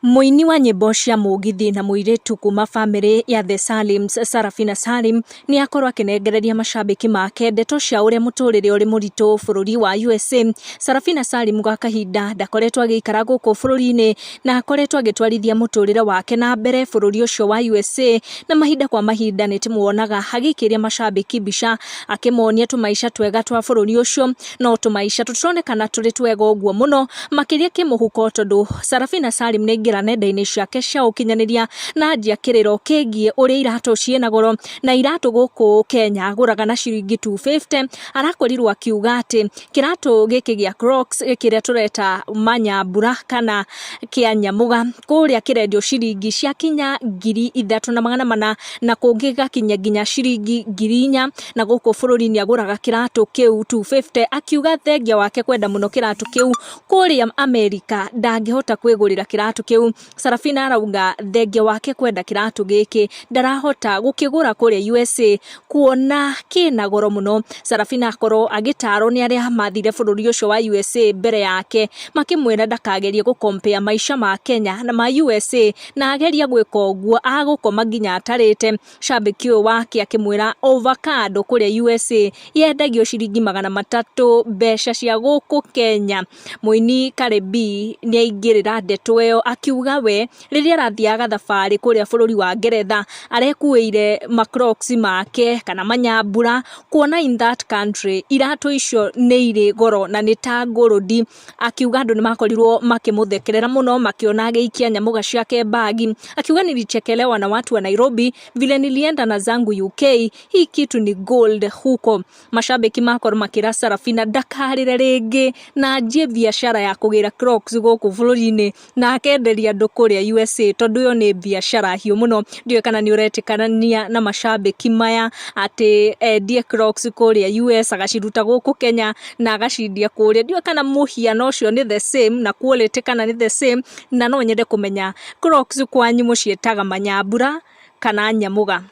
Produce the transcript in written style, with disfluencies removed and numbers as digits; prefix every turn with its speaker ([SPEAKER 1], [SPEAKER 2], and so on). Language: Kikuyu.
[SPEAKER 1] Mũini wa nyĩmbo cia mũgithi na mũirĩtu kuma bamĩrĩ ya The Salims, Sarafina Salim, nĩ akorwo akĩnengereria macambĩki make ndeto cia ũrĩa mũtũrĩre ũrĩ mũritũ bũrũri wa USA. Sarafina Salim gwa kahinda ndakoretwo agĩikara gũkũ bũrũri-inĩ na akoretwo agĩtwarithia mũtũrĩre wake na mbere bũrũri ũcio wa USA, na mahinda kwa mahinda nĩ tũmuonaga agĩikĩria macambĩki mbica akĩmonia tũmaica twega twa bũrũri ũcio, no tũmaica tũtironekana tũrĩ twega ũguo mũno makĩria kĩmũhuko, tondũ Sarafina Salim nĩ aingĩra nenda-inĩ ciake cia ũkinyanĩria na anjia kĩrĩro kĩgiĩ ũrĩa iratũ ciĩna goro, na iratũ gũkũ Kenya agũraga na ciringi 250. Arakorirwo akiuga atĩ kĩratũ gĩkĩ gĩa Crocs kĩrĩa tũreta manyambura kana kĩa nyamũga kũrĩa kĩrendio ciringi ciakinya 3400 na kũngĩ gĩgakinya nginya ciringi 4000, na gũkũ bũrũri-inĩ agũraga kĩratũ kĩu 250, akiuga thengia wake kwenda mũno kĩratũ kĩu kũrĩa Amerika ndangĩhota kwĩgũrĩra kĩratũ kĩu. Sarafina arauga thengia wake kwenda kĩratũ gĩkĩ ndarahota gũkĩgũra kũrĩa USA kuona kĩna goro mũno. Sarafina akorwo agĩtarwo nĩ arĩa mathire bũrũri ũcio wa USA mbere yake, makĩmwĩra ndakagerie gũ compare maica ma Kenya na ma USA, na ageria gwĩka ũguo agũkoma nginya atarĩte. Cambĩki ũyũ wake akĩmwĩra avocado kũrĩa USA yendagio ciringi 300 mbeca cia gũkũ Kenya. Mũini Cardi B nĩ aingĩrĩra ndeto ĩyo akiuga we rĩrĩa arathiaga thabarĩ kũrĩa bũrũri wa Ngeretha arekuĩire ma Crocs make kana manyambura, kuona in that country iratũ icio nĩ irĩ goro na nĩ ta ngũrũndi. Akiuga andũ nĩ makorirwo makĩmũthekerera mũno makĩona agĩikia nyamũga ciake bagi. Akiuga, "Nilichekelewa na watu wa Nairobi vile nilienda na zangu UK, hii kitu ni gold huko." Mashabiki makorwo makĩra Sarafina ndakarĩre rĩngĩ na anjie biacara ya kũgĩra Crocs gũkũ bũrũri-inĩ na akenderia andũ kũrĩa USA, tondũ ĩyo nĩ biacara hiũ mũno. Ndiũĩ kana nĩ ũretĩkania na macambĩki maya atĩ endie Crocs kũrĩa US, agaciruta gũkũ Kenya na agaciendia kũrĩa. Ndiũĩ kana mũhiano ũcio nĩ the same na quality kana nĩ the same, na no nyende kũmenya Crocs kwanyu mũciĩtaga manyambura kana nyamũga.